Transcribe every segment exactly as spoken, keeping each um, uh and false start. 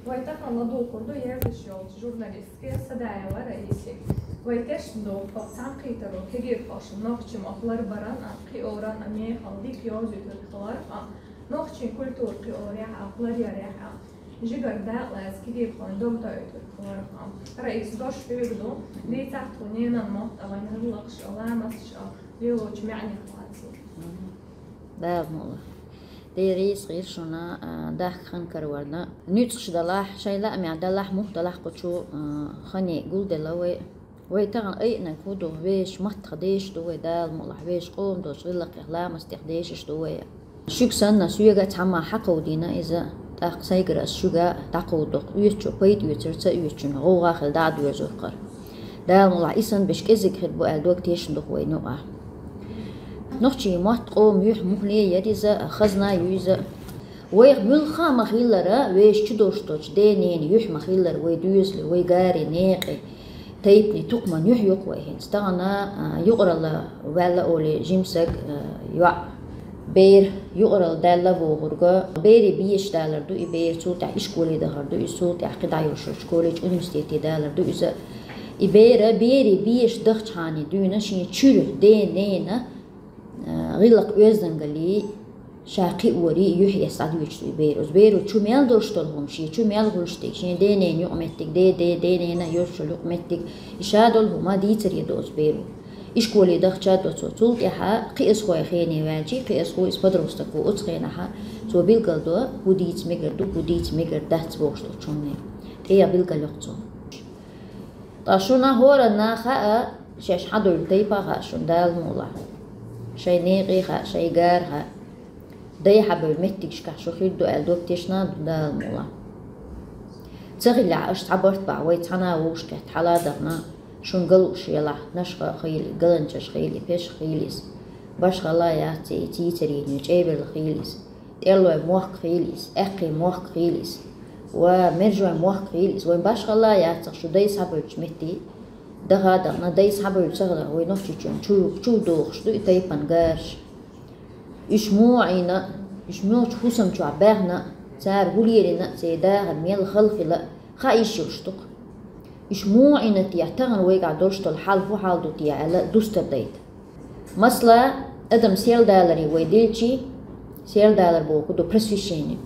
Вай тахана ладувгӀур ду езаш йолча журналистке Садаева Раисе. Вай тешна ду, хӀокху цхьаьнакхетаро кегийрхошна нохчийн мотт ларбаран а, кхиоран а мехала дика йовзуьйтург хиларх а, нохчийн культура кхиорехь а, ларъярехь а жигара дакъа лаьцна кегийрхойн дог тоуьйтург хиларх а. Раис, дош хьоьга ду, дийцахь тхо ненан мотт а, вайн гӀиллакхаш а, ламасташ а лелочу маьӀнех лаций. Дала мукъ лахь. Дера йийца хир шуна, а, дахка хан караварна. Нуьцкъаш далахь, шайн лаамехь далахь, мух далахь кху чу, а, хане гулделла вай. Вай тахана айинарг хӀун ду, вешан маттах дешаш ду вай, Дала мукъ лахь, вешан къоман долчу гӀиллакхех, ламастех дешаш ду вай. Шуьга санна, соьга а цхьамма хьакховдийна иза, тӀаккха сайгара ас шуьга дӀакховдадо, оьцучо пайда оьцура, ца оьцучунна гӀовгӀа хилла дӀа а доьрзур кхара. Дала мукъ лахь, и санна берш кӀезиг хир бу аьлла дог тешна ду-кх вайна юкъахь. Нохчийн мотт, къоман юьхь муххале яра иза, хазна ю иза. Вайх муьлхха а ма-хиллара, вешан чу долуш долчу ден-ненан юьхь ма-хиллара, вай доьзале, вай гаре, некъе, тайпане, тукхаман юьхь ю-кх вай хӀинца. Тахана, а, юкъаралла ваьлла олий жима саг, а, йоӀ. Бер юкъаралла даьлла бохург, бере безаш далар ду и бер, цул тӀаьхьа ишколе дахар ду иза, цул тӀаьхьа кхидӀа йолуш йолчу колледж, университете далар ду иза. И бер бере безаш дахчахьана дуьйна шен чуьра ден-ненан, а, гӀиллакх-оьздангаллий, ша кхиорий юьхь эцна дӀадоьдуш ду и бер. Оцу беро чу мел долуш долу хӀума, шен чу мел хуьлуш дерг, шен ден-ненан юкъаметтиг, ден-ден, ден-ненан йолуш йолу юкъаметтиг, и ша долу хӀума дийцаре ду оцу беро. Ишколе дахча а до цо. Цул тӀаьхьа кхиазхойн хене ваьлча, кхиазхо, иза подросток ву, оцу хенахь цо билгалдо, хӀун дийца мегар ду, хӀун дийца мегар дац бохуш долчу хӀуманна. ТӀехьа билгалйо-кх цо. Ткъа шуна хӀоранна хаьа, шаьш хьадевлла тайпа а хаьа шуна, Дала мукъ лахь. Шайн некъе а хаьа, шайн гара а хаьа. Дай хьабевлла меттигашкахь шу хир ду аьлла дог тешна а ду, Дала мукъ лахь. Ца хиллехь, аша цхьа барт бахь, вай цхьана а вовшахкхетта хьала а дахана, шуна ган лууш елахь, нашха а хийла, галанчаш а хийла, пеш а хийла иза. Башхалла яц и цийцарийн, чӀебарла хийла иза. ТӀеллойн мохк хийла иза, аьккхий мохк хийла иза, ва мержойн мохк хийла иза. Вайн башхалла а яцахь, шу дай схьабевллачу метте даха а дахана, дай схьабевлла ца хиларх, вай Нохчийчоьнан чу, чу дохуш ду и тайпана гараш. Уьш муха Ӏийна, уьш муьлхачу хӀусам чохь баьхна, цара хӀун лерина, церан дахар мел хала хила, хаа йиш йолуш ду-кх. Уьш муха Ӏийна техьа, тахана вайгахь долуш долу хьал хӀун хьал ду техьа аьлла, дустар дайта. Масала, адам сел даларе вай дилчи, сел далар боху ду просвещение.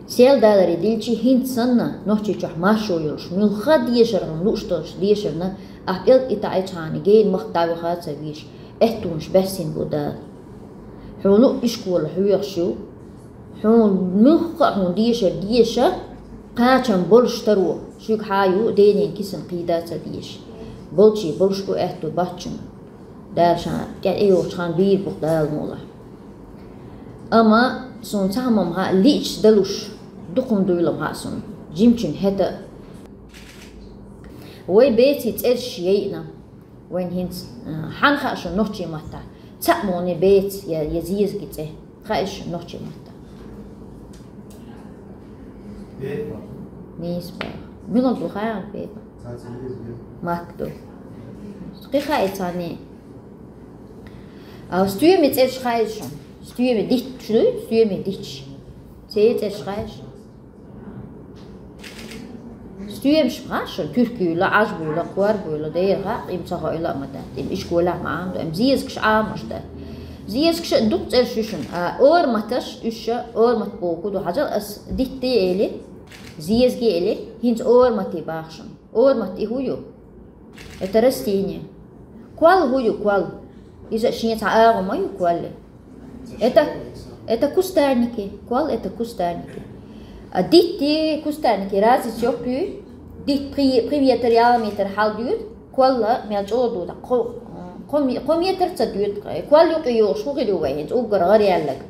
Сел даларе дилчи, хӀинца санна, Нохчийчохь маршо йолуш, муьлхха а дешархьама лууш долчу дешарна, ахь пӀелг и таӀийчхьана гена махка дӀавиха а ца везаш, аьттонаш баьссина бу Дала. Хьуна луъ ишкола хьоьхуш ю, хьуна муьлхха а хьуна дешар деша, кхачам болуш таро, шуьга хьан ю, ден-ненан кисана кхийда а ца дезаш. Болчий болуш бу аьтту баччана. Дала ша тӀе йолчу хан бийр бу-кх, Дала мукъ лахь. Амма суна цхьа хӀума хаьа, лиъча далуш, дукха хӀума дуйла хаьа суна, жимачун хӀета а. Вай беций цӀераш яйина. Вайн хӀинца, а, хьан хаьа шуна нохчийн маттахь цхьаъ муха беца я, я зезагийн цӀе? Хаьий шуна нохчийн маттахь? Нийса боху. Мила ду хаьа бепа? Мак ду. Кхин хаьий царний? А, стоьмийн цӀераш хаьий шуна? Стоьмийн дитташ ду, стоьмийн дитташ. Церан цӀераш хаьий шуна? Стоьмаш хаьа шуна, туьркуьйла, Ӏажбуйла, кхорбуйла, дера хаьа, им ца хоийла а ма дац, им ишколехь ма Ӏамадо, им зезагаш Ӏамош дац. Зезагаш а дукха цӀераш ю шуна, а, ораматаш, уьш а орамат боху ду, хьажал ас дитте эли, зезаге эли, хӀинца орамате баха шуна. Орамат и хӀун ю? Это растение. Кол хӀун ю, кол? Иза шен цхьа агӀо ма ю, колли. Это, это кустарники. Кол — это кустарники. А дитти кустарники разница йоккхуй? Дитт пхи, пхи метр, ялх метр хьал дуьйцу, колла мел чӀогӀа ду, кхо, кхо ме-, кхо метр ца дуьйцу. Кол юкъе йогӀуш хӀун хир ю вай хӀинца, уггар гӀар яьлларг?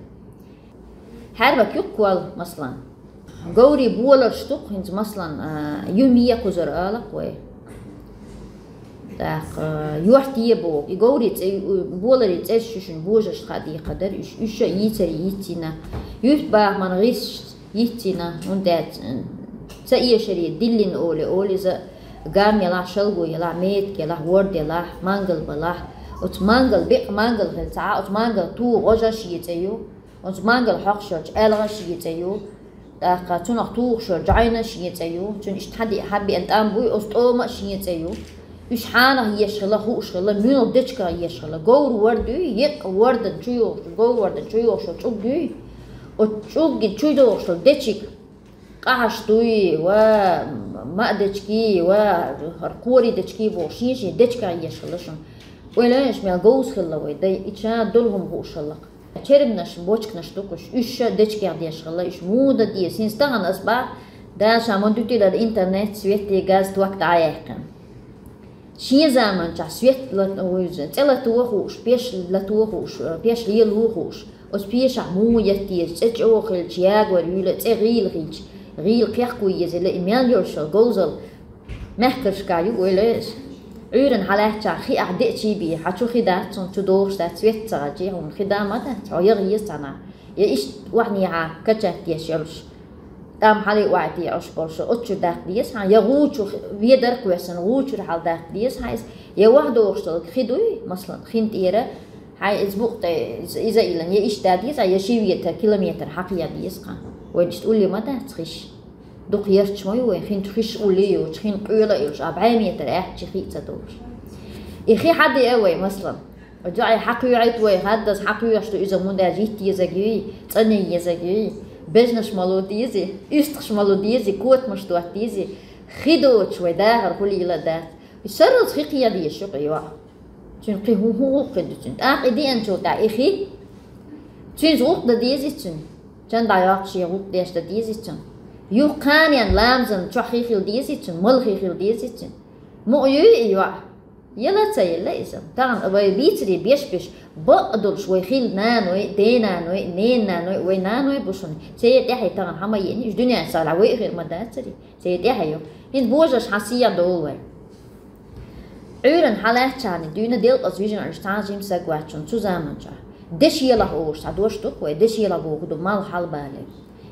Хьарбак ю-кх кол, масалан. Говрийн боларш ду-кх хӀинца, масалан, а, юме кхузара ала-кх вай. ТӀаккха, а, йорте боху. И говрийн цӀе-, боларийн цӀераш ю шуна, божаршна хаа декхар дара уьш. Уьш а йийцаре йицйина. Юьртбахаман гӀирсашца йицйина. ХӀунда аьлча, ца эшаре диллина олий, олу иза, гам елахь, шалго елахь, метка елахь, ворда елахь, мангал балахь. Оцу мангал, бекъа мангал хилла ца Ӏа, оцу мангал тугӀу гӀожаш а цӀе ю. Оцу мангал хьокхуш йолчу аьлгӀаш а цӀе ю. ТӀаккха цунах тухуш йола жӀайна шен цӀе ю, цуьнан иштта хьаде-, хьабеана тӀам буй, оцу тӀома а шен цӀе ю. Уьш хьанах еш хила, хууш хила, муьлха дечигах еш хила. Говр вар дуй, еккъа вордан чу йогӀуш, говр вордан чу йогӀуш йола чӀуг дуй. Оцу чӀугган чу йогӀуш йола дечиг. Къахьаш дуй, ва маӀа дечиг, ва хӀара кхорий дечиг бохуш, шен-шен дечигах еш хила шуна. Ойла йиш мел говза хилла вай дай, и ча долу хӀума хууш хилла-кх. Чермнаш, бочканаш ду-кх уьш, уьш ша дечигех деш хилла, уьш муха дан деза. ХӀинца тахана ас бахьа, Дала ша ма дуьтийла интернет, свет, газ, ток дӀаяьккхина. Шен заманчохь свет лат-, вуьйза, цӀе лато хууш, пеш лато хууш, пеш лело хууш. Оцу пешахь муха етта еза, цӀе чӀогӀа хилча, ягор юьйла, цӀе гӀийла хилча, гӀийла кхехко еза, и мел йолуш йолу говзалла. Мехкаршка ю ойла ас. Ӏуьйранна хьалаьттачахь хи ахь деачий бий, хьан чу хи дац, цунна чу догӀуш дац, свет ца гӀаьчий, хьуна хи да ма дац, хьо яха еза цхьана. Я иштта охьанехьа качать деш йолуш. ТӀам хьале охьатеӀаш болуш, оцу чуьра даккха деза хьан, я гӀу чу хи-, ведар кхоьссина, гӀу чуьра хьала даккха деза хьан иза. Я охьадогӀуш долу хи дуй, масалан, хин тӀера, хьайн иза букъ тӀе, иза, иза а йиллина, я иштта да деза, я ши ветар, километр хьакхаьа деза хьан. Вайн иштта улле ма дац хиш. Дукха ярташ ма ю вайн, хин чу хиш улле йоцуш, хин къоьла а йолуш, а бӀе метр аьлча хи а ца долуш. И хи хьадеа вай, масалан. ДоӀе хьакхоьхьуьйту вай, хаддаза хьакхоьхьуш ду иза, мунда аьлча йитта езаг юй, цӀанъян езаг юй, бежнаш мало дезий, уьстагӀаш мало дезий, котамаш дотта дезий, хи доцуш вай дахар хуьлийла дац. И сарралц хи кхиа дезаш ю-кх йоӀ. Цуьнан кхин хӀун, хӀун гӀуллакх хир ду цуьнан? ТӀаккха и деанчул тӀаьхьа и хи, цуьнца гӀуллакх дан дезий цуьнан? Чан дӀайоккхуш, шен гӀуллакх деш дан дезий цуьнан? Юха кханенна ламазан чохь хи хила дезий цуьнан? Мала хи хила дезий цуьнан? Мукъа юй и йоӀ? Яла а ца елла иза. Тахана вай бийцаре беш-беш, бакъдолуш вай хилла наной, денаной, ненаной, вай наной бу шуна. Церан тӀаьхье тахана хьан ма еана, уьш дуьнен сахьлахь вай а хир ма дацарий. Церан тӀаьхье ю. ХӀинца божарша хьан сехьа долу вай. Ӏуьйранна хьалаьттачарна дуьйна делкъаза вижина уьш цхьа а жима саг вац шуна цу заманчохь. Дешелахь олуш цхьа дош ду-кх вай, дешелахь боху ду мал хьалабале.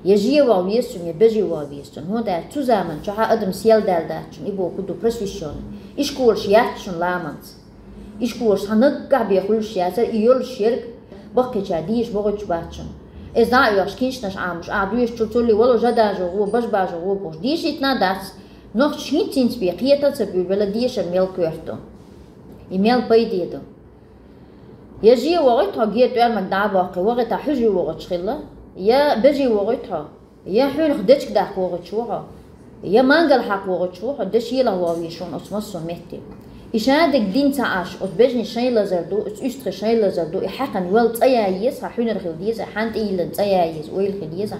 Я же ваха веза цунна, я беже ваха веза цунна. ХӀунда аьлча цу заманчохь адам сел даьлла дац шуна, и боху ду просвещённый. Ишколаш яц шуна ламанца. Ишколаш цхьа наггахь бен хуьлуш яцара, и йолуш ерг баккхийчара дийша бохуьйтуш бац шуна. Иза дӀа а оьхуш, киншнаш Ӏамош, ахьа доьшучул цулли вало жа дажо гӀо, бажа бажо гӀо бохуш. Дийшийтина а дац. Нохчаша хӀинца-хӀинца бен кхета а ца буьйлабелла дешар мел коьрта ду. И мел пайде ду. Я же вогӀуьйту хьо, гер тӀоьрмаг дӀа а боккхий, вогӀийтахь хьуьжий вогӀуьйтуш хилла, я бежий вогӀуьйту хьо, я хьуьнах дечиг даккха вогӀуьйтуш ву хьо, я мангал хьакха вогӀуьйтуш ву хьо, дешелахь вогӀу веза шуна оцу массо а метте. И шадерг дин ца Ӏаш, оцу бежнийн шайн лазар ду, оцу уьстагӀийн шайн лазар ду, и хьаькхна йолу цӀа ян еза, хьан хьуьнар хила деза, хьан тӀе йиллина цӀа ян еза, ойла хила еза.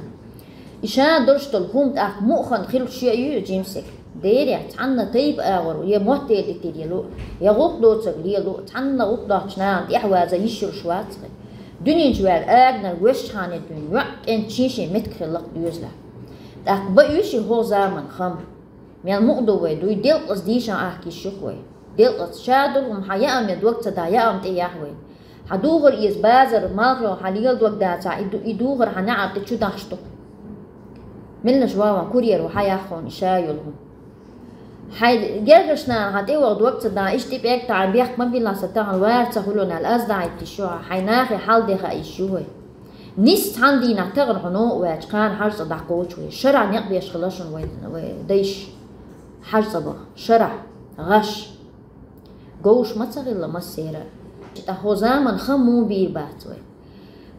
И ша долуш долу хӀума тӀаккха муъхан хилуш шен а юй жимсиг. Дера, цхьанна тайпа агӀор я мотт дитийла лело, я гӀуллакх доцург лело, цхьанна гӀуллакх доцучу нахана тӀаьхьаваза йиш йолуш вац-кх. Дуьнен чу ваьлла аганара вешхьане дуьйна йоӀ кӀентан шен-шен меттиг хилла-кх доьзалехь. ТӀаккха бан уьш и хӀокху заман хам. Мел мукъа ду вай дуй, делкъаза дийшан ахка йиш ю-кх вай. Делкъаза ша долу хӀума хьан яа ма дог ца дахь, яа ма тӀе яхь вай. Хьан духар иза базар, малхо хьан лела дог дацахь, и ду-, и духар хьан неӀар тӀе чу дахьаш ду-кх. Меллаша ван-ван курьер ву хьан яххуна и ша йолу хӀума. Хьайн гергарчу нахана хьан тӀе ваха дог ца дахь, иштта тӀе пӀелг таӀийна бехк ма биллахь, сан тахана вара ца хуьлу аьлла, аз дахьийта йиш ю хьан, хьайн нахе хьал де хаа йиш ю вай. Нисса цхьана дийнахь тахана хьо новкъа ваьлча, кхана хьажа цӀа дӀакхочу вай. Шарахь некъ беш хила шуна вай, вай дайша. Хьажа цӀа баха. Шарахь. ГӀаш. Говш ма ца хилла массеран а. ТӀаккха хӀо заман хан муха бийр бац вай.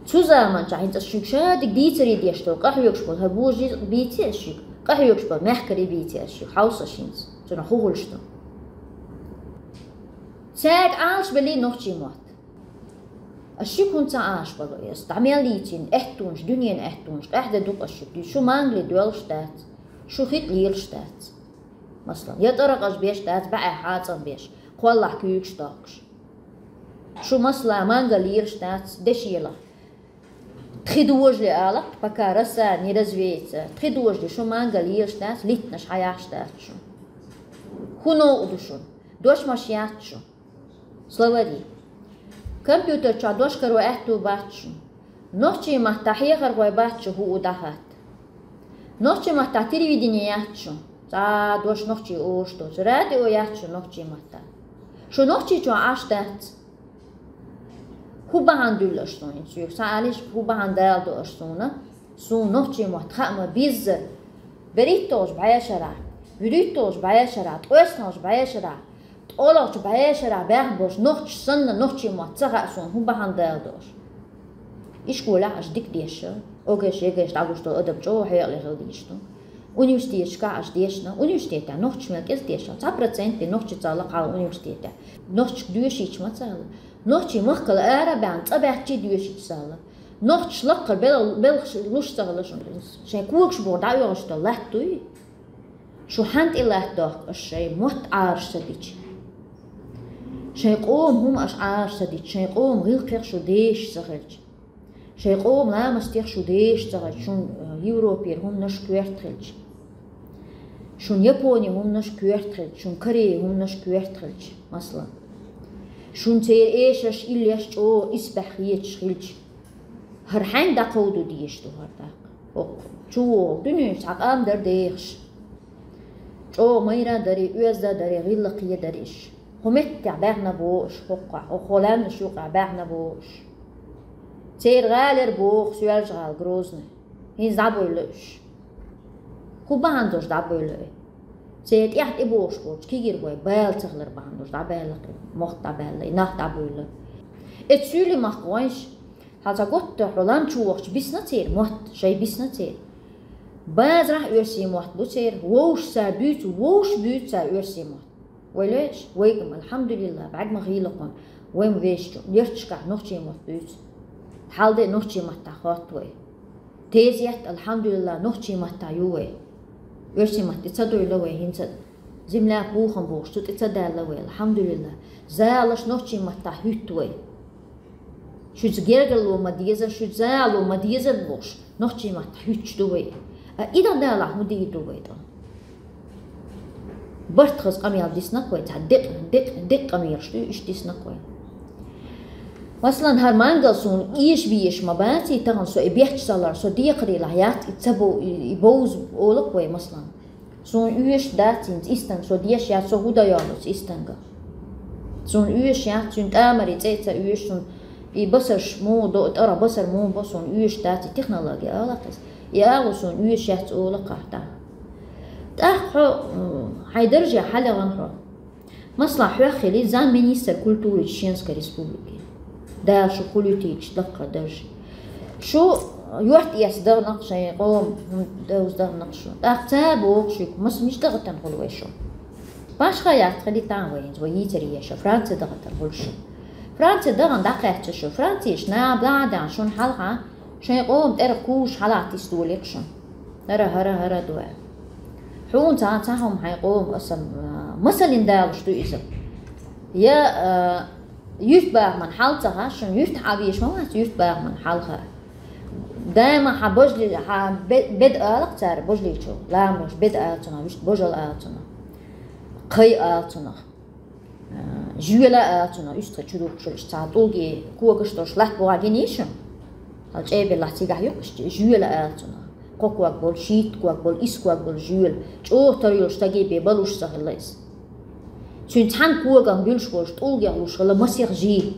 Цу заманчохь хӀинца ас шуьга шадерг дийцаре деш долу, къахьоьгуш болу, хӀара божарий бийци ас шуьга, къахьоьгуш болу мехкарий бийци ас шуьга, хьовса ас хӀинца, цунах хӀун хуьлуш ду. Цаьрга Ӏалашбелли нохчийн мотт. Ас шуьга хӀунда ца Ӏалашбало, ас дӀа мел дийцина аьттонаш, дуьненан аьттонаш, къаьхьа де ду-кх ас шуьга, шу мангал лелош дац, шу хи тӀе лелош дац. Масала, я тӀаракъаш беш дац, баьӀехь хьацам беш, кхоллахь куьйгаш дохкуш. Шу, масала, мангал лелаш дац, дешелахь. Тхи дожале алахь, пока роса не развеется. Тхи дожале шу мангал лелаш дац, литтанаш хьаяхьаш дац шуна. ХӀун новкъа ду шуна? Дош-маш яц шуна. Словари. Компьютер чохь дош каро аьтту бац шуна. Нохчийн маттахь хьехархой бац шу хӀу у дӀахатта. Нохчийн маттахь телевидение яц шу. Цхьа а дош нохчийн олуш доцу. Радио яц шу нохчийн маттахь. Шу нохчийн чохь Ӏаш дац. ХӀун бахьана дуьллу аша суна хӀинца соьга? Сан алиш, хӀун бахьана даладо аша суна? Суна нохчийн мотт хаа ма беззара, берхӀитталгӀачу бӀешарахь, вуьрхӀитталгӀачу бӀешарахь, ткъоьсналгӀачу бӀешарахь, ткъолгӀачу бӀешарахь баьхна болчу нохчаша санна нохчийн мотт ца хаьа суна, хӀун бахьана дала долуш. Ишколехь аша дика дешна, ОГЭш, ЕГЭш дӀагуш долу адам чӀогӀа хьекъале хила дезаш ду. Университеташкахь аша дешна, университетехь нохчаша мел кӀезиг дешна, цхьа процент бен нохчаша ца хилла хьала университетехь. Нохчашка доьшийча ма ца хилла. Нохчийн махкал ара а баьхна, цӀа баьхча а доьшийча ца хилла. Нохчаша лакхара бел-, белхаш луш ца хилла шуна. Шайн когаш боху дӀаоьхуш долу латта дуй? Шу хьан тӀе латта дохку аша шайн мотт Ӏараш ца дича? Шайн къоман хӀума аша Ӏараш ца дича, шайн къоман гӀиллакхех шу дезаш ца хилча, шайн къоман ламастех шу дезаш ца хилча, шуна, э, Европера хӀуманаш коьрта хилча, шуна Японин хӀуманаш коьрта хилча, шуна Кореин хӀуманаш коьрта хилча, масала, шуна церан эшарш, иллеш чӀогӀа исбаьхьа хеташ хилча, хӀара хьаьнга дӀакховдо дезаш ду хӀара тӀаккха? ХӀокху чу вогӀу дуьнен чу цхьа къам дара дехаш. ЧӀогӀа майра дарий, оьзда дарий, гӀиллакхе дарий уьш. ХӀокху меттехь баьхна боху уьш, хӀокхахь, хӀокху лаьмнаш юкъахь баьхна боху уьш. Церан гӀала яра боху, Соьлжа-ГӀала, Грозный. ХӀинца дӀабевлла уьш. ХӀун бахьана долуш дӀабевлла вай? Церан тӀаьхьа тӀебогӀуш болчу кегийрхой бала ца хилар бахьана долуш дӀабаьлла, мохк дӀабаьлла, и нах дӀабевлла. Эцу суьйлий махкахойша, хьала ца готта хьо лам чу вахча бисна церан мотт, шайн бисна церан. Базарахь оьрсийн мотт бу церан, вовшашца буьйцу, вовшашца буьйцу цара оьрсийн мотт. Вай лоьш, вайга-м, алхьамдулиллахӀ, бӀаьрг ма хийла кхунна, вай-м вешачу, ярташкахь нохчийн мотт буьйцу. Хьал де нохчийн маттахь хотту вай. Тезет, алхьамдулиллахӀ, нохчийн маттахь ю вай. Оьрсийн мотт тӀе ца девлла вай хӀинца. Земля пухом бохуш, цу тӀе ца даьлла вай, алхьамдулиллахӀ. Залаш нохчийн маттахь хӀуьтту вай. Шуьца гергарло ма дезара, шуьца залало ма дезара бохуш, нохчийн маттахь хӀуьттуш ду вай. А и дан далахь хӀун дийр ду вай тӀе? Барт хаза къамел дисна-кх вай, цхьа декъ, декъ, декъ къамелаш ду, уьш дисна-кх вай. Масалан, хӀара мангал суна эша везаш ма баций, тахана со и бехк ца лар, со декхарийлахь яц, и ца бов-, и, и бовза олу-кх вай, масалан. Суна оьшуш дац хӀинца истанга, со деш яц, со хӀун дан йолу оцу истанга. Суна оьшуш яц, цуьнан тӀамарийн цӀе а ца оьшу суна, и басарш муха до, тӀара басар муха бо, суна оьшуш дац, и технологи ала-кх иза. И агӀо суна оьшуш яц олу-кх ахь тӀаккха. ТӀаккха хьо, м, хьайн дарже хьалаьгӀна хьо. Масала, хьох хили замминистра культуры Чеченской Республики. Дала шу хуьлуьйтийча лаккхара дарже. Шу йорт эца дахана-кх шайн къоман, хӀума довза дахана-кх шу. ТӀаккха цара боху шуьга, маса мича дахатан хуьлу вай шу? Башха яц хилийтахьа вай хӀинца, вай йийцаре еш, Франце дахатан хуьлу шу. Франце дахана дӀакхаьчча шу, Францеш наха бахьа а даьхна шуна хьалха, шайн къоман тӀера кхузуш хьалатта иштта долийта шуна. ХӀара, хӀара, хӀара ду аьлла. Хьуна цхьа, цхьа хӀума хьайн къоман аса, а, масаллин далуш ду иза. Я, а, юьртбахаман хьал ца хаьа шуна, юьртахь Ӏан везаш ма вац юьртбахаман хьал хаа. Даима хьан божали-, хьан бе-, беда ала-кх цара божалийчо, ламаша беда ала цунах, вуьшта божал ала цунах, кхай ала цунах. А, жоьла ала цунах, уьш тхан чу духкуш, уьш цхьа тӀулгий когаш долуш латта бухахь гиний шуна? Хьал чӀебеллахь цигахь юккъуш, жоьла ала цунах. Кхо ког болу, шийтта ког болу, исс ког болу жоьла. ЧӀогӀа тара йолуш стаге бен балуш ца хилла иза. Цуьнан цхьана коган буьлуш болуш, тӀулгех луш хилла масех жий.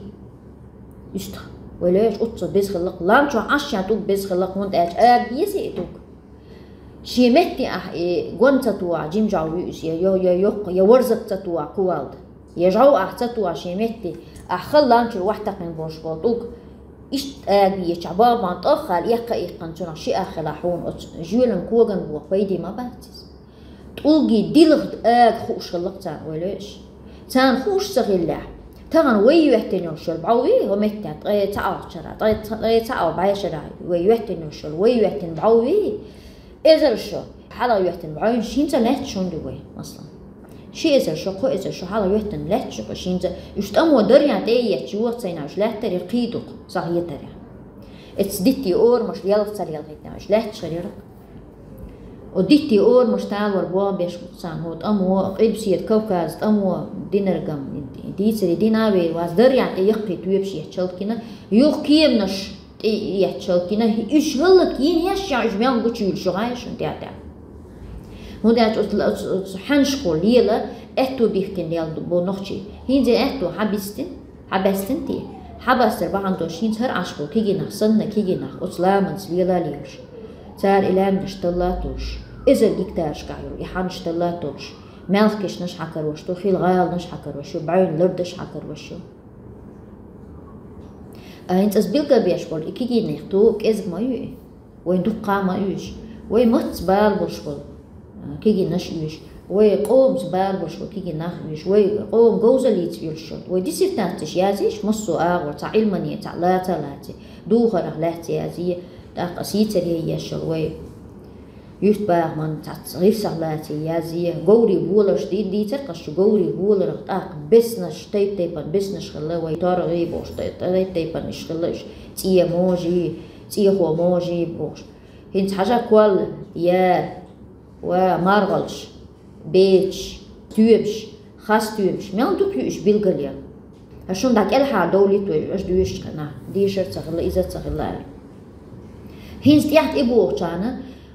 Уьш тхан, вай лоьш, уьш тхан беза хилла-кх, лам чохь Ӏаш шен тӀулг беза хилла-кх, хӀунда аьлча ага безий и тӀулг? Шен метте ахь и гон ца тухахь, жим-жов ву иза, я, я, я йоккха, я варзаг ца тухахь, кувалда, я жов ахь ца тухахь шен метте, ахь хала лам чуьра охьатаьккхина болуш болу тӀулг, иштта ага бечахь, бабан тӀох а хала эккха а иккхина цунах ши ах хилахь хьуна, оцу жоьлан коган боху пайде ма бац иза. ТӀулгий дилха ага хууш хилла-кх царна, вай лоьш. Царна хууш ца хиллехь, тахана вай йоьттина йолуш йолу бӀов вий, хӀо меттехь ткъе цхьа ӀалгӀачара, ткъе цхьа, ткъе цхьа ӀалгӀа бӀешарахь вай йоьттина йолуш йолу, вай йоьттина бӀов вий, эзарша хьалха йоьттина бӀовнаш хӀинца лаьтташ хӀунда ю вай, масалан? Ши эзар шо, кхо эзар шо хьалха йоьттина лаьтташ ю-кх уьш хӀинца, уьш тӀамо даржехь тӀе а етташ, йоха ца йина уьш лаьттарий, кхийдуш-кх, сагӀа йитарехь. Эцу диттийн орамаш лелха ца лелхийтинехь уьш лаьтташ хир яра-кх. О, диттийн орамаш талор боху беш бу царна, хӀо тӀамо, Къилбаседа Кавказан тӀамо динаргам, дийцаре дина а вер вац, даржехь тӀе яккхий тоьпаш етташ хӀаллакйина, юха кеманаш тӀе етташ хӀаллакйина, уьш хӀаллакйина еш, уьш мел гучуйуьйлуш ю гӀай шуна тӀе а тӀе. ХӀунда аьлча оцу, оцу, оцу хьаьнашхо лела аьтту бихкина лела бу нохчий. ХӀинца и аьтту хьан бистина? Хьан баьстина те? Хьан баьстар бахьана долуш хӀинца хӀара Ӏаш болу кегий нах санна, кегий нах оцу ламанца лела а лелаш. Цара и лаьмнаш талла а толуш, эзар гектарашкахь йолу и хьанаш талла а толуш, маьлхан кешнаш хьакарош ду, хила гӀаланаш хьакарош ю, бӀаьвнан лардаш хьакарош ю. А хӀинца аса билгалбеш болу и кегийнех тоба кӀезиг ма ю и. Вайн дуккха а ма оьшу. Вай маттаца бала болуш болу, а, кегийнаш оьшу. Вай къомаца бала болуш болу кегийнах оьшу. Вай къоман говзаллица оьшуш йолу. Вай диссертацеш язйийша массо а агӀор, цхьа Ӏилмане, цхьа лаца а лаций, духарх лаьцна язйе, тӀаккха сийсаре еш йолу вай юьртбахаман цхьацца гӀирсах лаций язйе, говрийн боларш дийр дийцар-кх аса шу, говрийн боларх тӀаккха беснаш, тайп-тайпана беснаш хилла, вай торгӀий бохуш, тайп-тайпана уьш хилла уьш, цӀе можий, цӀехо можий бохуш. ХӀинца хьажа, колла, яр, ва, маргӀалш, бечаш, стоьмаш, хасстоьмаш, мел дукха ю уьш билгалъян. Аса шуна дӀа кӀелхьардовлийта вай, аша доьшучу хенахь, дешар а ца хилла, иза а ца хилла аьлла. ХӀинца тӀехь тӀебогӀучарна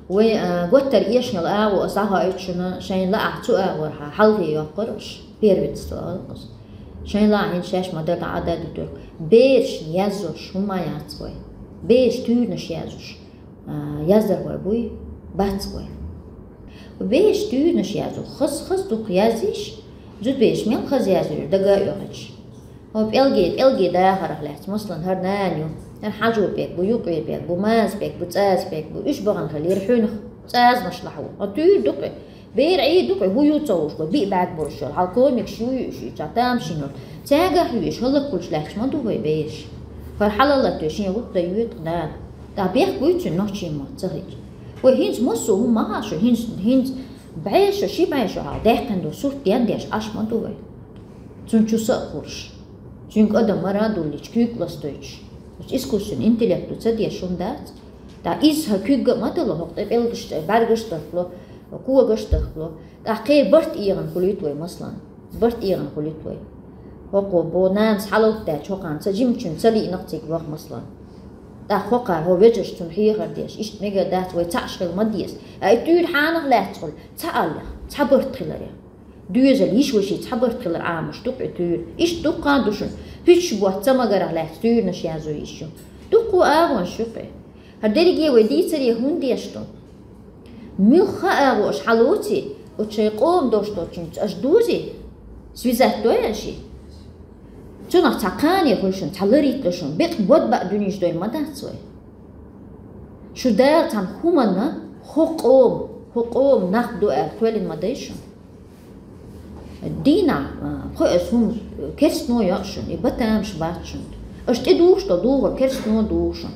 вай, а, готтара эшнал агӀо аса дӀахоуьйту шуна, шайна лаахь цу агӀорхьа хьалхе йоккхура аша, первенство олу-кх аса. Шайна лаахь хӀинца шаьш ма-дарра дӀа а дадуьтура. Берашна язъеш хӀумма а яц вай. Бераш туьйранаш язъеш, а, яздархой буй, бац вай. Бераш туьйранаш язъеш, хаза-хаза дукха язйийша, зудабераш мел хаза язйо дага а оьхуьйтуш. Хьо пӀелге, пӀелге дахарах лаьцна, масалан, хӀара нана ю, хӀара Хьажо-Бек бу, Юкъе-Бек бу, Маза-Бек бу, ЦӀаза-Бек бу, уьш бахана хилира хьуьнах, цӀазамаш лахь ву. Хьо туьйра ду-кх и. Бер Ӏийр ду-кх и, хӀу ю ца хууш бу, биъ бӀаьрг болуш йолу, хьал комикаш ю юуш ю, цхьа тамашийна йолу. Цаьргахь юуш, хӀаллаквуьлуш лаьтташ ма ду вай бераш. ХӀара хьалалатоь шен гӀутта йоьду-кх нана. ТӀаккха бехк буй цуьнан нохчийн мотт ца хилча? Вай хӀинца массо а хӀума ма хаьа шу, хӀинца, хӀинца бӀе шо, ши бӀе шо хьалха даьккхина долу сурт дендеш Ӏаш ма ду вай. Цунна чу са а кхуьруш, цуьнга адам мара а дуллича, куьйга ластойтуш, оцу искусственный интеллекту ца деш хӀума дац. ТӀаккха иза хӀара куьйга а ма дало, хӀокху тӀе пӀелгаш, бӀаьргаш а дахкало, когаш а дахкало. ТӀаккха кхеран барт эгӀана хуьлуьйту вай, масалан. Барт эгӀана хуьлуьйту вай. ХӀокхо бо нанас хьалалатаьча хӀокхарна ца жимачуьнга ца лиъна-кх цига ваха, масалан. ТӀаккха хӀокхара хӀо вежарша цунна хьехар деш, иштта мегар дац, вай цхьаъ аш хила ма деза. Ткъа и туьйра хьанах лаьцна хуьлу, цхьа аллех, цхьа барт хиларе. Доьзал йиш ваший цхьа барт хилар Ӏамош ду-кх и туьйра. Иштта дуккха а ду шуна. Пуьчаш ботта ца магарах лаьцна туьйранаш язъо йиш ю. Дуккха а агӀонаш ю-кх и. ХӀара дерриге вай дийцаре хӀунда деш ду? Муьлхха а агӀо аша хьалоций, оцу шайн къоман дош долчуьнца аша дузий, связать дой аша? Цунах цхьа кхане хуьлу шуна, цхьа ларийта ло шуна, бекъа бод баа дуьнеш дойла ма дац вай. Шу Дала цхьана хӀуманна хӀокху къоман, хӀокху къоман нах ду аьлла кхоьллина ма дай шуна. Дийнахь, а, пхоьазза хӀума керстано йо шуна, и батамаш бац шуна. Аша тӀедухуш долу духар керстано а духу шуна.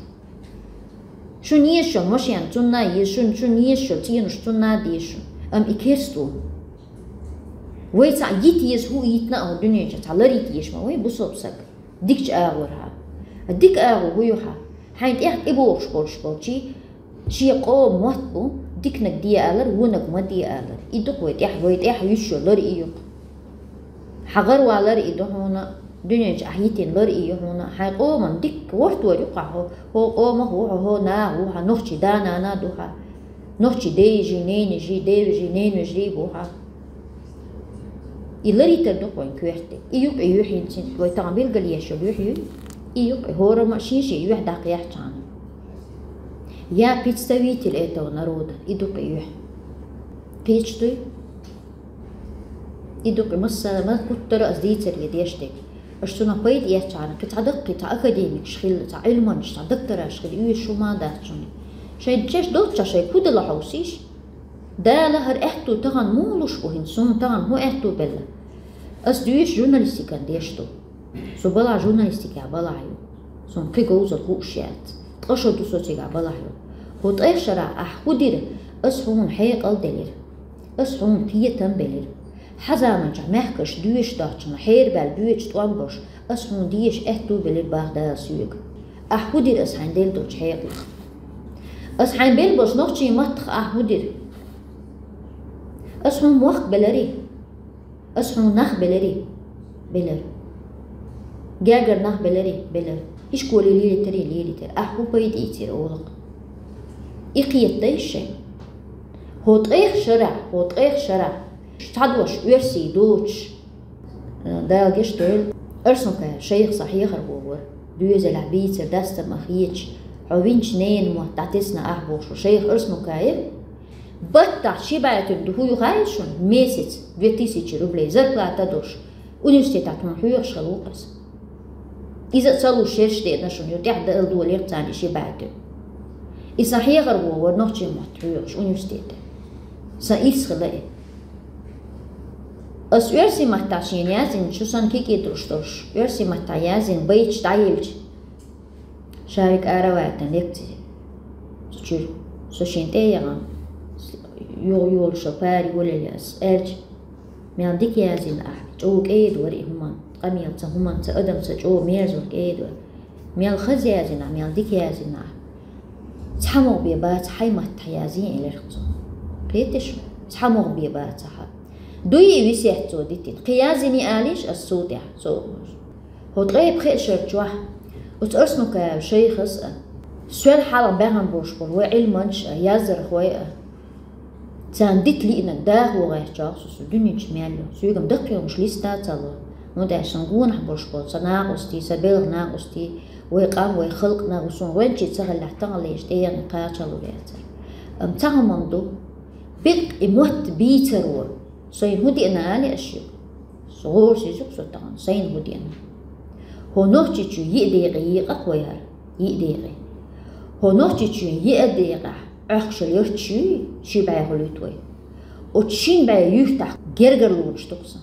Шуна еза шуна машен цунна а еза, шуна, шуна еза шуна цӀенош цунна а деза шуна. Амма и керст ву. Вай цхьаъ йита еза хӀу йитина а хӀу дуьнен чу цхьа ларийта еза ма вай бусалба саг. Дикачу агӀор хьа. Дика агӀо хӀу ю хьа? Хьайн тӀех тӀебогӀуш болуш болчий, шен къоман мотт бу, диканиг де алар, вониг ма де алар. И ду-кх вай тӀехь, вай тӀехь юьсшо лар и ю-кх. Хьан гӀарвалар и ду хьуна, дуьнен чу ахь йитина лар и ю хьуна, хьайн къоман дикка гӀортор ю-кх хьо, хьо къомах ву хьо, хьо нах ву хьо, нохчий да-нана ду хьо, нохчий дейижий, ненижий, девижий, ненвижий бу хьо. И ларитар ду-кх вайн коьрте. И ю-кх и юьхь хӀинца, вай тахана билгалъеш йолу юьхь юй. И ю-кх и хӀораммо а шен-шен юьхь дӀакхехьчхьана. Я представитель этого народа, и ду-кх и юьхь. Кхеташ дуй? И ду-кх и массара, ма гуттара а аса дийцаре деш дерг. Аша цунах пайда эцчхьана, кхин цхьа даккхий, цхьа академикаш хилла, цхьа Ӏилманчаш, цхьа доктораш хила оьшуш хӀума а дац шуна. Шайн чеш долччохь шайн хӀу дала хьовсийша. Дала хӀара аьтту тахана муха луш бу хӀинца, суна тахана хӀун аьтту белла? Ас дуьйш журналистикан деш ду. Со балахь журналистикехь балахь ю. Суна кхин говзалла хууш яц. Ткъа шо ду со цигахь балахь ю. ХӀу ткъех шарахь ахь хӀу дира, ас хьуна хьекъал делира. Ас хьуна кхетам белира. Хьан заманчохь мехкарш доьшуш доцчунна хьерабаьлла боьчу тӀом болуш, ас хьуна деша аьтту белира бах Дала соьга. Ахь хӀу дира ас хьайн делла долчу хьекъалах? Ас хьайн белла болчу нохчийн маттах ахь хӀу дира? Ас хьуна мохк беларий? Ас хьуна нах беларий? Белара. Гергара нах беларий? Белара. Ишколе лелийтарий? Лелийтира. Ахь хӀу пайда ийцира олакх? И кхетадайша шайн. ХӀо ткъех шарахь, хӀо ткъех шарахь. Цхьадош оьрсий доцуш. Дала гечдойла. Арсанукаев Шайх сан хьехархо вара. Доьзалехь бийцар, дастам а хеташ, Хьо винчу ненан мотт дӀатесна ахь бохуш ву шайх Арснукаев. Баттахь ши бӀе тӀе ду хӀу ю хаьий шуна, месяц две тысячи рублей зарплата долуш, университетехь хьуна хьоьхуш хилла ву-кх иза. Иза а ца луш шераш деана шуна, ю тӀехь даала долийра царна и ши бӀе тӀе. И сан хьехар ву вара нохчийн мотт хьоьхуш университете. Сан ирс хилла и. Ас оьрсийн маттахь шена яздина, шу санна кикидруш долуш, оьрсийн маттахь яздина байташ дӀаелча, Шарик Араватан лекци. Цу чуьра со шен тӀе а яхана, юха йолуш пари йолаелла ас аьлча, мел дика яздина ахь, чӀогӀа кӀеда вара и хӀуманна, къамелца, хӀуманца, адамца чӀогӀа мерза вара, кӀеда вара. Мел хаза яздина ахь, мел дика яздина ахь. Цхьа могӀа бен бац хьайн маттахь язйина, элира цо. Кхеташ, цхьа могӀа бен бац хьан. Дуй и весет цо дитина. Кхин яздиний алийша ас цул тӀаьхьа, цо. ХӀокху ткъе пхеа шарчохь оцу Арснукаев шайхас а, соьл хьалха баьхна болуш болу вай Ӏилманчаш а, яздархой а, царна дита лиънарг даха вогӀу гӀертачохь со, со дуьнен чу мел ю. Соьгара даккхий хӀумнаш листа а ца ло. ХӀунда аьлча сан гонах болуш болу сан накъостий, сан белхан накъостий, вай къам, вай халкъ нах, суна гӀоьнчий ца хиллехь, таханлерчу тӀегӀанехь кхачалур яцара. Амма цхьа хӀума ду, беккъа и мотт бийцаро, сайна хӀун деана алий аш шуьга? Со гӀорасиз ю-кх со тахана, сайна хӀун деана? ХӀо Нохчийчоь йиъ декъе екъа-кх вай хӀара, йиъ декъе. ХӀо Нохчийчоь йиъ декъехь Ӏохкуш йолу ярташ юй, ши бӀе хуьлуьйту вай. Оцу шина бӀе юьртахь гергарлонаш ду-кх сан.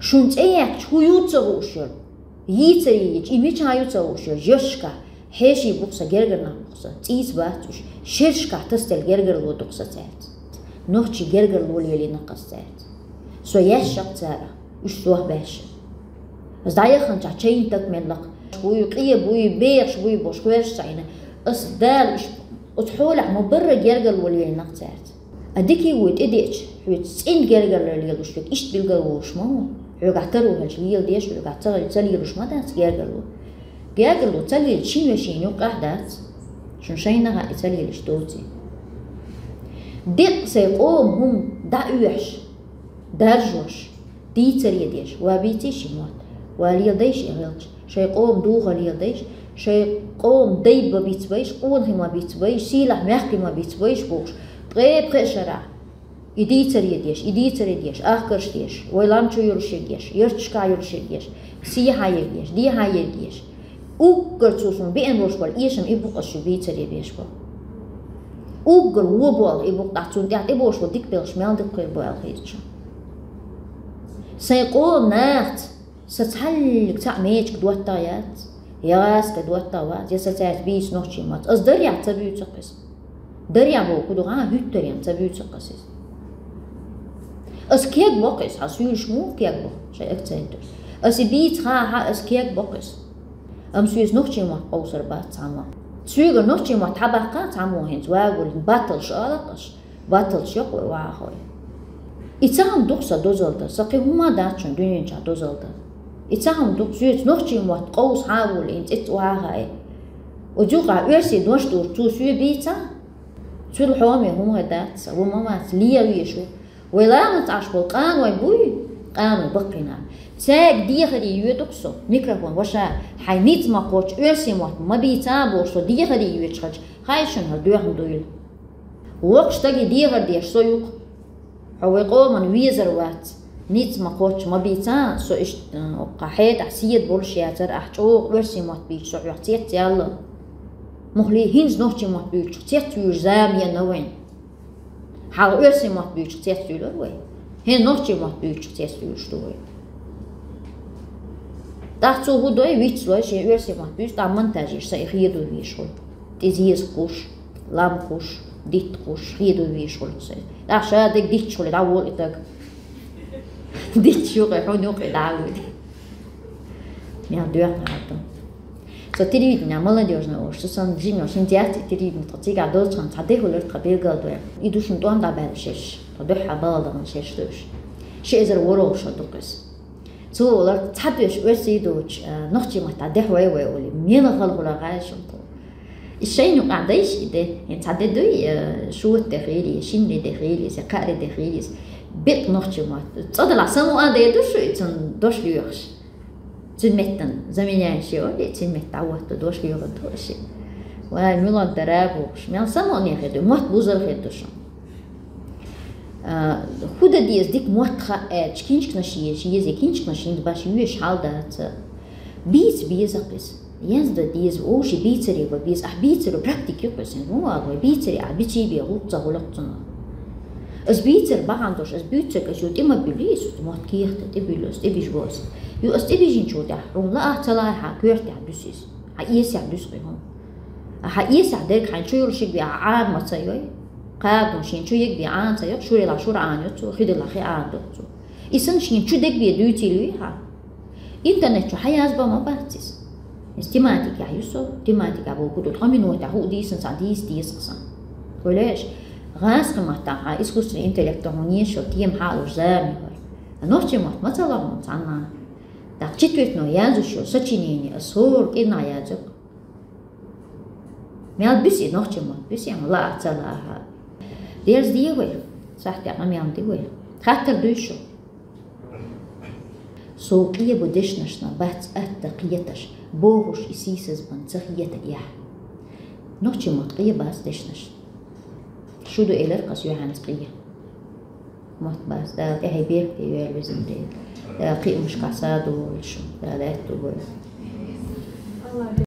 Шуна цӀе яьккхича хӀун ю ца хууш йолу? Йийцаре йича, и мичахь ю ца хууш йолу, ярташкахь хьеший бу-кх сан, гергара нах бу-кх сан, цӀийца бац уьш, шерашкахь тасаделла гергарло ду-кх сан цаьрца. Нохчий гергарло лелийна-кх ас цаьрца. Со яьсна-кх царах, уьш сох баьшна. Ас дӀаяханчохь чайна таг мелла-кх. Буй, къе буй, бехаш буй бохуш, хоьрташ ца Ӏийна. Ас Дала уьш оцу хьолехь ма-барра гергарло лелийна-кх цаьрца. А дика вуй тӀедеъча, хьоьца цӀена гергарло лелош верг иштта билгал волуш ма ву. Хьоьгахь таро хилча леладеш, хьоьгахь ца хилча ца лелош ма дац гергарло. Гергарло ца лелча шина вешина юккъехь дац. Шуна шайна хаьа и ца лелаш доций. Деккъа сайн къоман хӀума дӀаоьхуш, даржош, дийцаре деш, ва бийций ши мотт, ва леладайша и хилча, шайн къоман духар леладайша, шайн къоман дай ма бицбайша, къонахий ма бицбайша, сийлахь мехкарий ма бицбайша бохуш, ткъе пхеа шарахь и дийцаре деш, и дийцаре деш, ахкарш деш, вай лам чу йолуш ерг еш, ярташкахь йолуш ерг еш, сехьа ерг еш, дехьа ерг еш. Уггар цо суна беана болуш болу эшам и бу-кх ас шу бийцаре беш болу. Уггар вон болу и бу-кх, тӀаккха цунна тӀехь тӀеболуш болу дика белхаш мел дукха хир бу аьлла хезачу. Сайн къоман нахаца сан цхьаллиг цхьаъ мечиг доттагӀа яц, я гӀазкхи доттагӀа вац, я сан цаьрца бийца нохчийн мотт. Ас дарехь ца буьйцу-кх иза. Дарехь боху ду, гӀан хӀуьттаренна ца буьйцу-кх ас иза. Ас кег боккху иза, хьан суьйлуш муха кег боккху, шайн акцент. Ас и бийца хаа, ас кег боккху иза. Амма соьца нохчийн мотт къовсар бац цхьаммо. Соьгара нохчийн мотт хьабаккха цхьаммо хӀинца вагаваллина, батталш олу-кх аш, батталш йоккху вай вахахой. И цхьа хӀума ду-кх сан дозалла дан, сан кхин хӀума дац шуна дуьнен чохь дозалла дан. И цхьа хӀума ду-кх, соьца нохчийн мотт къовса хьан а волу, и цӀе ца вахахь. Оцу юкъахь оьрсийн дош дур, цо соь бийца? Цуьнан хьоме хӀума дац, ву ма вац, леха везаш ву. Вай ламаца Ӏаш болу къаной буй, къаной баккхий нах. Цаьрга дехаре йоьду-кх со, микрофон, ваша, хьайн ницкъ ма кхоччу, оьрсийн мотт ма бийца а бохуш, со дехаре йоьдуш хилча, хай шуна хӀара доьхна дуйла. Воккхачу стаге дехар деш со ю-кх. Хьо вай къоман везар вац. Ницкъ ма кхоччу, ма бийца а, со иштта, э, оккха хьетахь седа болуш яцара, ахь чӀогӀа оьрсийн мотт буьйцуш со хьох цецъяьлла. Муххале, хӀинца нохчийн мотт буьйцуш цецвуьйлуш зама еана вайн. Хьалха оьрсийн мотт буьйцуш цецвуьйлура вай. ХӀинца нохчийн мотт буьйцуш цецвуьйлуш ду вай. ТӀаккха цо хӀун дой, вицлой, шен оьрсийн мотт буьйцу, тӀаккха монтаж еш, сан и хедо везаш хуьлу. ТӀе зеза кхуш, лам кхуш, дитт кхуш, хедо везаш хуьлу сан. ТӀаккха ша дерг дитташ хуьлу, дӀаволу и таг. Дитташ юкъе, хьуна юкъе дӀавоьду. Мел доьхна хӀара ду. Со телевидение, молодёжное уж, со сан жима, шин зяц и телевидение, тхо цигахь долчхьан цхьа де хуьлура тхан билгалдойн. И ду шуна тӀом дӀабаьлла шерш, тхо дуьххьа балгӀа дахана шерш ду уж. Ши эзар ворхӀалгӀа шо ду-кх иза. Цо олура, цхьа доьш оьрсийн доцуш, а, нохчийн маттахь дехьа вай вай олий, мела хала хуьлу гӀайшалла тхо. И шайна юкъахь дайша и де, хӀинца цхьа де дуй, а, шота де хили, шинне де хили, се кхааре де хили, бекъ нохчийн мотт. ЦӀа далахь самукъа а де ду шу и цунна дош лоьхуш. Цун меттан заменяющий оли, цун метта ватта дош хиёру доши. Вай, милан дара бохуш. Мел самоне хеду, мот бузар хеду шо. А, худа диз дик мот ха, э, кинчкнаш еш, ез кинчкнаш ин баш юеш халдаца. Биц беза къис. Янзда диз, оши бицари ба биз, а бицари практики къисин. Ну, а бицари, а бици бе гуца гулакцуна. Аз бицар багандош, аз бицар качу тима билис, мот кихта, ти билос, ти бижбос. Ю аз ти бижин чу тя, румла а цала ха, кёртя дусис. Ха иеся дус къихун. Ха иеся дерг хан чу юршик би а маца йой. Кагун шин чу ек би а ца йой, шурила шура ан йоцу, хидила хи ан доцу. Исан шин чу дерг би дуйти луи ха. Интернет чу хаяз ба ма бацис. Из тематика юсо, тематика бо куду тхо минута ху дисан са дис дис късан. Колеш, газ къиматта ха искусственный интеллект ху нешо тем халуш зами хор. Нохчи мот мацала хун цана. Так четвертно язушо сочинение, асор кина язук. Мел биси нохчи мот, биси ам ла цала ха. Дерз диевой, сахтя мел диевой. Хаттар дуйшо. Со къие бу дешнашна бац атта къиеташ, богуш исисез бан ца хиета я. Нохчи мот къие бац дешнаш. Шуду элер къас юханц къие. Мот бац, да, тяхи бек те юэл везин де. Да, къиумш къаса дулшу, да, да, ту бой.